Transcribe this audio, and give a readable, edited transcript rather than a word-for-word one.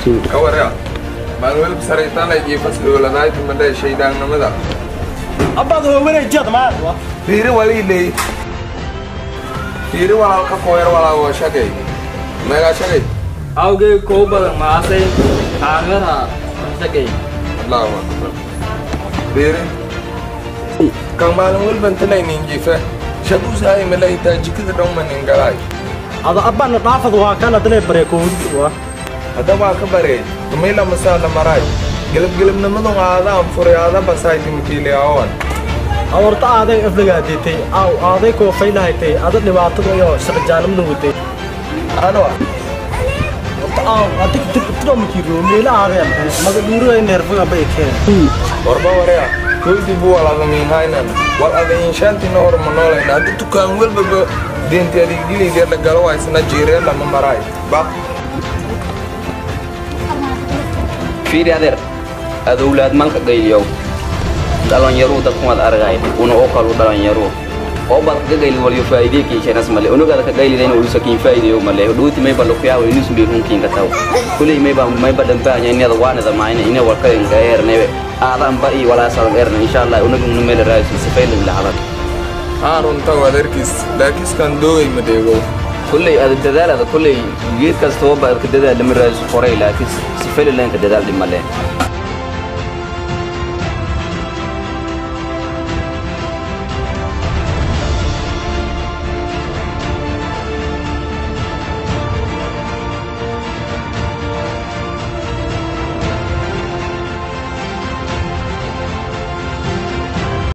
Ka waryaa maalin walba sariirtaan ay jiifas dowladaayta madhay shaydaannimada. Abbaad waa wareejiyad maa. Fiiri waliiley, fiiri walaalka kooyar walaa waa shagay meegaa shagay. Awgay koo badan maasay kaamera shaqay. Allahu akbar, fiiri kan maalin walba intalaynin jiife shaguusahay malahitaa jikada dhowmanin galaay. Ada abbaana dhaafad waa kan adalay bareekood waa. Hadda waa ka bareey tumila masaala maraay gelabgelabnimadun aada aan furay aada basaaytimkiiliaawan. Awarta aaday aflagaaditay aw aaday koofaylahatay ada dhibaatada iyo shaqajaanimada waday. Ano? Horta aaw adig dib makiiro meela aadeen maga dhuuray neerfaga bay keen. Warba waraya koydii buu walaadamiinhaynan wal adayinshaantina hor ma noolayna hadda dukaan walbaba deenti adigiligeed la galo waysna jiiree lama maraay ba. Fiiri adeer, adowlaad malka gayliyow dhalinyaruu dadkumaad argay una oo kalu dhalinyaruu oo baad kaga gayli walyo faa'iidee kiishanas male unugaada ka gaylidayna ulusa kiin faa'iideeyo male dhuuti mayba lukuyaabo inus mbi runkiin ka taw kuley mayba mayba dhambaanya inada waanida maayna ina walka inka eerneebe aadan ba iyo walaasadan eerna insha Allah unugu meel raayso sifayla lahadan. Haa, runta adeerkiis laakiiskan doogay ma dheegow. Kulley ada dadaalada kulley geed kastoo ba ka dadaal lama raayso qoray laakiin sifayla ka dadaal dhimale.